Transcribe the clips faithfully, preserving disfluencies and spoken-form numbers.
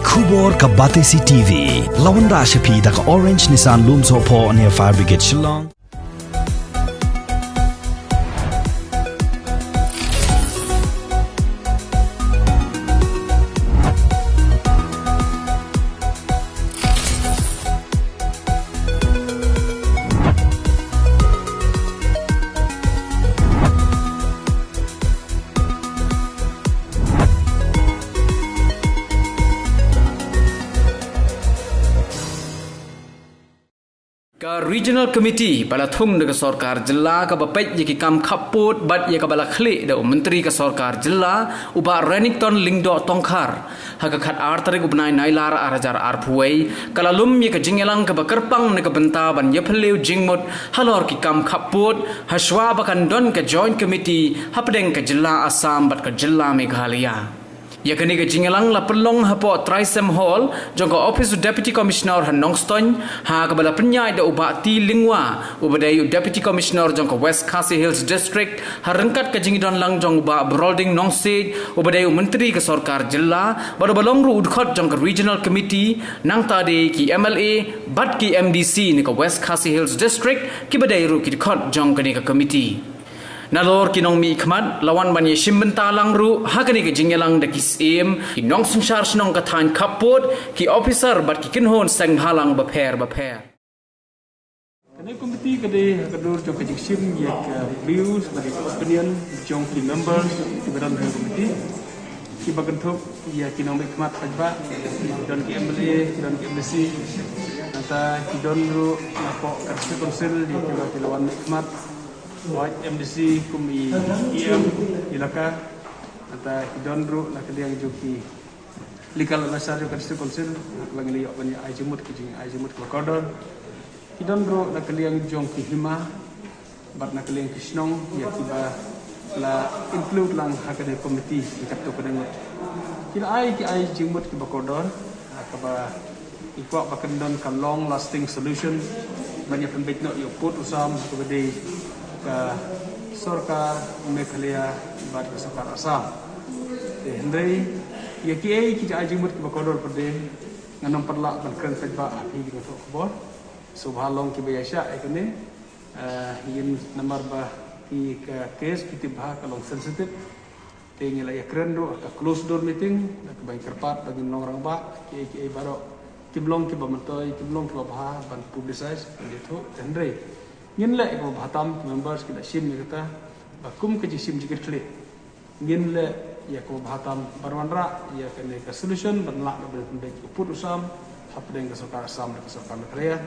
Khubor ka Batesi T V. La wanrah sha phi da ka Orange Nissan Lumsohphoh near Fire Brigade Shillong. Ka Regional Committee ba la thung da ka sorkar jylla kaba peit ïa ki kam khappud bad ïa kaba la khlieh da u Myntri ka sorkar jylla, u Bah Renikton Lyngdoh Tongkhar, ha ka khatar tarik u bnai Nailar arhajar arphew wei, ka la lum ïa ka jingïalang kaba kyrpang na ka bynta ban ïaphylliew jingmut halor ki kam khappud, hashwa ba kan don ka Joint Committee hapdeng ka jylla Assam bad ka jylla Meghalaya. Ïa kane ka jingïalang la pynlong hapoh Trisem Hall jong ka Office u Deputy Commissioner ha Nongstoiñ, ha kaba la pynïaid da u Bah T Lyngwa, uba dei u Deputy Commissioner jong ka West Khasi Hills District, ha ryngkat ka jingdon lang jong u Bah Brolding Nongsiej, uba dei u Myntri ka sorkar jylla, bad uba long ruh u dkhot jong ka Regional Committee, nangta de ki M L A bad ki M D C na ka West Khasi Hills District, kiba dei ruh ki dkhot jong kane ka committee. Nalor ki nongmihkhmat, la wan ban ïashim bynta lang ruh ha kane ka jingïalang da ki syiem, ki nongsynshar shnong ka thaiñ khappud, ki officer bad ki kynhun seng bhalang bapher bapher. Kane ka committee ka dei ha ka dur jong ka jingshim ïa ka views bad ïa ka opinion jong ki members kiba don ha ka committee, kiba kynthup ïa ki nongmihkhmat paidbah, ki don ki M L A, ki don ki M D C, nangta ki don ruh napoh ka District Council, ïa kiba ki la wan mihkhmat, wat M D C kum i E M elaka, nangta ki don ruh na ka liang jong ki legal advisor jong ka District Council, na ka liang ïa ban ïa ai jingmut ki jing ai jingmut kiba kordor. Ki don ruh na ka liang jong ki hima bad na ka liang ki shnong ïa kiba la include lang ha kane ka committee ïa katto katne ngut. Ki la ai ki ai jingmut kiba kordor, ha kaba ngi kwah ba kan don ka long lasting solution ban ïa pynbeit noh ïa u pud u sam ha kaba dei ka sorkar Meghalaya bad ka sorkar Assam. Te hynrei ïa kiei ki jingai jingmut kiba kordor pat de ngan ym pat lah ban kren paidbah ha phi ki nongthoh khubor. Sngewbha long kiba ïaishah ïa kane. Eh, ïa namar ba ki ka case phi tip bha ka long sensitive. Te ngi la ïakren ruh ha ka closed door meeting, da kaba ngi kyrpad ba ngin long rangbah, kiei kiei baroh kim long kiba myntoi, kim long kiba bha ban publicize, ban ïathuh, te hynrei ngin leh ïa kaba bha tam, ki members ki la shim ïa kata, ba kum ka jingshim jingkitkhlieh, ngin leh ïa kaba bha tam ban wanrah ïa kane ka solution ban lah ban pynbeit u pud u sam hapdeng ka sorkar Assam bad ka sorkar Meghalaya.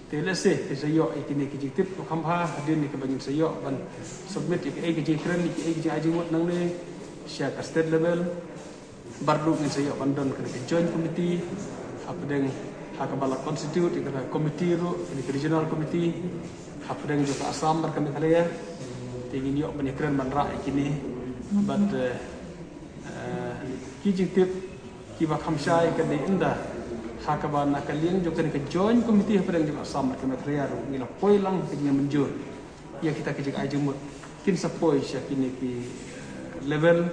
Te lehse ngin sa ïoh ïa kine ki jingtip ba kham bha hadien ïa kaba ngin sa ïoh ban submit ïa kiei ki jingkren, ïa kiei ki jingai jingmut nangne sha ka state level. Bad ruh ngin sa ïoh ban don kane ka joint committee hapdeng ha kaba la constitute ïa kane ka committee ruh, kane ka regional committee hapdeng jong ka Assam bad ka Meghalaya. Te ngin ïoh ban ïakren ban rah ïa kine bad, eh, eh, ki jingtip kiba kham shai ka dei ynda ha kaba na ka liang jong kane ka joint committee hapdeng jong ka Assam bad ka Meghalaya ruh ngi la poi lang ka jingmynjur ïa kita ki jingai jingmut kin sa poi sha kine ki, eh, level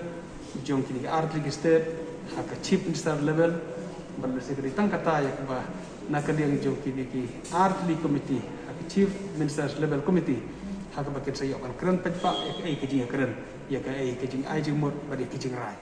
jong kine ki artylli ki state ha ka chief minister level. Bad lehse ka dei tang kata ïa kaba na ka liang jong kine ki artylli committee ha ka chief minister level committee ha kaba kin sa ïoh ban kren paidbah ïa kaei ka jingkren, ïa kaei ka jingai jingmut bad ïa ka jingrai.